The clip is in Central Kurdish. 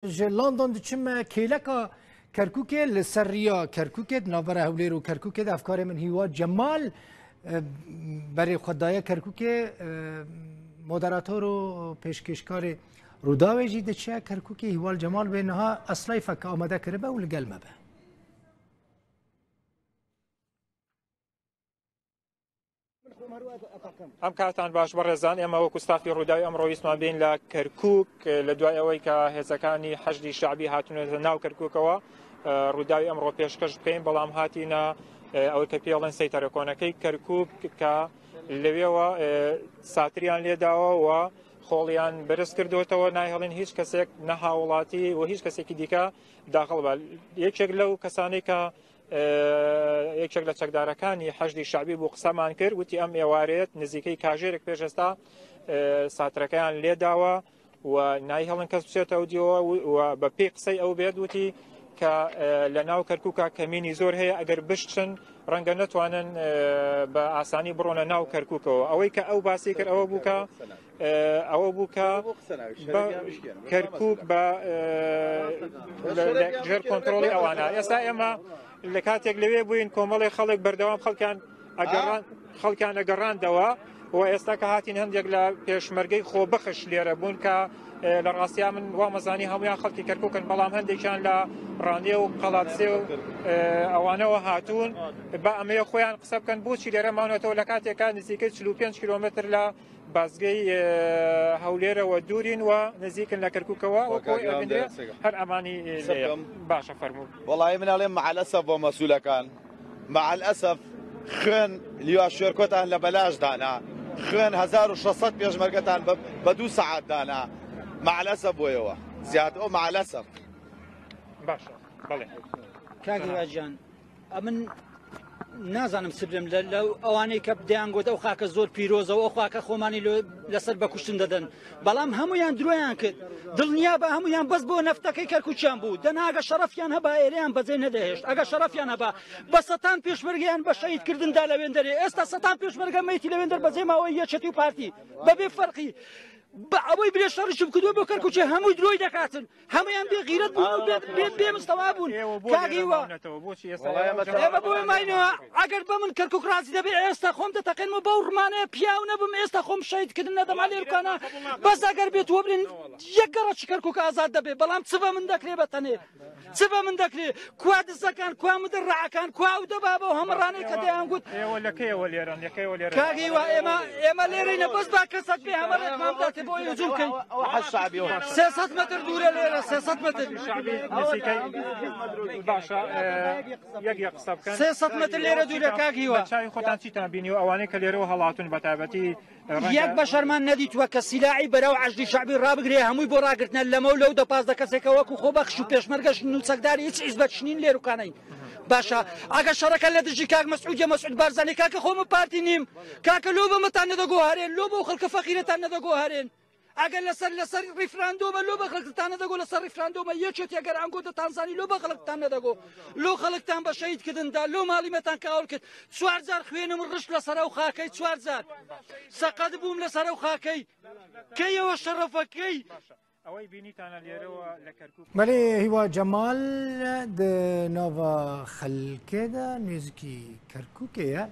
Ji London diçim kêleka Kerkûkê li ser riya Kerkûkê di navbera Hewlêr û Kerkûkê de hevkarê min Hîwa Cemal berê xwe daye Kerkûkê moderator û pêşkêşkarê Rûdawê jî diçe Kerkûkê Hîwal Cemal wê niha eslayfeke amade kiribe û li gel me be. ئەم کاتان باش بەڕێزان ئێمە وەکو ستافی ڕووداوی ئەمڕۆ ویستمان بین لە کەرکک لە دوای ئەوەی کە هێزەکانی حەشدی شعبی هاتوونەتە ناو کەرککەوە ڕووداوی ئەمڕۆ پێشکەش بکەین بەڵام هاتینە ئەوەی کە پێڵێن سەیتەرە کۆنەکەی کەرکک کە لەوێوە ساتریان لێداوە و خۆڵیان بەرز کردوتەوە نایهڵین هیچ کەسێک نە هاوڵاتی و هیچ کەسێکی دیکە داخڵ بە یەکێک لەو کەسانێک کە یەکێک لە چەکدارەکانی حەشدی شەعبی بوو قسەمان کرد وتی ئەم ئێوارێت نزیکەی کاژێرێک پێش ئێستا ساترەکەیان لێداوە و نایهڵن کەس بچێتە ئەو دیوە و بە پێی قسەی ئەو بێت وتی کە لە ناو کەرکووکە کەمینی زۆر هەیە ئەگەر بشچن ڕەنگە نەتوانن بە ئاسانی بڕۆنە ناو کەرکووکەوە ئەوەی کە ئەو باسی کرد ئەوە بوو کە ئەوە بوو کە کەرکک بە ژێر کۆنتترۆلی ئەوانە ئێستا ئێمە لە کاتێک لەوێ بووین کۆمەڵی خەڵک بەردەوام خەڵکیان ئەگەڕان خەڵکیان ئەگەڕاندەوە و ئێستا کە هاتین هەندێک لە پێشمەرگەی خۆبەخش لێرە بوون کە لە ڕاستیا من وامەزانی هەمویان خەڵکی کەرککن بەڵام هەندێکیان لە ڕانیە و قەڵاتسێ و ئەوانەوە هاتوون بە ئەمەیە خۆیان قسە بکەن بۆچی لێرە ماونەتەوە لە کاتێکا نزیکەی 45 کیلۆمەتر لە بازگەی هەولێرەوە دوورین و نزیکن لە کەرکووکەوە هەر ئەمانی باشە فەرموو. وەڵی من ئەڵێم مەعەلەسەف بۆ مەسولەکان مەعەلئەسەف خوێن لیوا شێرکۆتان لە بەلاش دانا خوێن 1600 پێشمەرگەتان بە دوو سەعات دانا مەعەلەسەف بۆیەوە زیاد ئەو مەعەلەسەف باشە بەڵێ کاک هیوا گیان ئەمن نازانم چ بلێم لە ئەوانەی کە دەیان گوت ئەو خاکە زۆر پیرۆزە و ئەو خاکە خۆمانی لەسەر بە کوشتن دەدەن بەڵام هەمویان درۆیان کرد دڵنیا بە هەمویان بەس بۆ نەفتەکەی کەرکوچیان بوو دەناگە شەرەفیان هەبا ئێرەیان بەجێ نەدەهێشت ئەگە شەرەفیان هەبا بە سەتان پێشمەرگیان بە شەهیدکردندا لەوێندەرێ ئێستا سەتان پێشمەرگە مەیتی لەوێندەر بەجێ ماوەی یەکێتی و پارتی بەبێ فەرقی بە ئەوەی بلێ شەڕیشم کردووە بۆ کەرکوچێ هەمووی درۆی دەکاتن هەموویان بێ غیرەت بوون و بێ مستەوا بوون کاک هیوا ئێمە بۆ ماینەوە ئەگەر بە من کەرکک ڕازی دەبێ ئێستا خۆم دەتەقێنم و بەو ڕمانەیە پیاو نەبم ئێستا خۆم شەهیدکردن نەدەما لێرکانە بەس ئەگەر بێت وە بلێن یەک گەڕەکی کەرکک ئازاد دەبێ بەڵام چ بە من دەکرێ بە تەنێ چ بە من دەکرێ کوا دزەکان کوا مدڕعەکان کوا ئەو دەبابە و هەمەڕانەی کە دەیان گوت ئێوە لە کەیەوە لێرەن لە کەیەوە لێرەن کاک هیوا ئێمە ئێمە لێرەینە بەس با کەسەک بێ هەمەڕێکمان بداتێ بۆ هجوم بکەین ئەوە حەز شعبیەوە 300 متر دوورە لێرە 300 متر شعبی نزیکەی باشە یەک یەک قسە بکەن 300 متر لێرە دوورە کاک هیوا بە چاوی خۆتان چیتان بینی و ئەوانەی کە لێرەوە هەڵاتون بە تایبەتی یەک بەشەرمان نەدیتووە کە سیلاعی بەرەو عەشدی شەعبی ڕابگرێ هەمووی بۆ ڕاگرتنە لەمە و لەو دە پازدە کەسێکە وەکو خۆبەخش و پێشمەرگەشن و چەکداری هیچ حیزبەکشنین لێروکانەین باشە ئەگە شەڕەکە لە دژی کاک مەسعودیە مەسعود بارزانی کاکە خۆ من پارتی نیم کاکە لۆ بەمەتان نەدەگۆ هەرێن لۆ بەو خەڵکە فەقیرەتان نەدەگۆ هەرێن ئەگەر لەسەر لەسەر ڕیفراندۆمە لۆ بە خەڵکتان نەدەگۆ لەسەر ڕیفراندۆمە یەکێتی ئەگەر ئەنگۆ دەتانزانی لۆ بە خەڵکتان نەدەگۆ لۆ خەڵکتان بە شەهید کردندا لۆ ماڵی مەتان کاول کرد چوار جار خوێنم ڕشت لەسەر ئەو خاکەی چوار جار سەقەت بووم لەسەر ئەو خاکەی کەیەوە شەڕەفەکەی ئەوەی بینیتانە لێرەوە لە کەرکوک. بەلێ هیوا جەمال di nava xelkê de nêzikî Kerkûkê ye.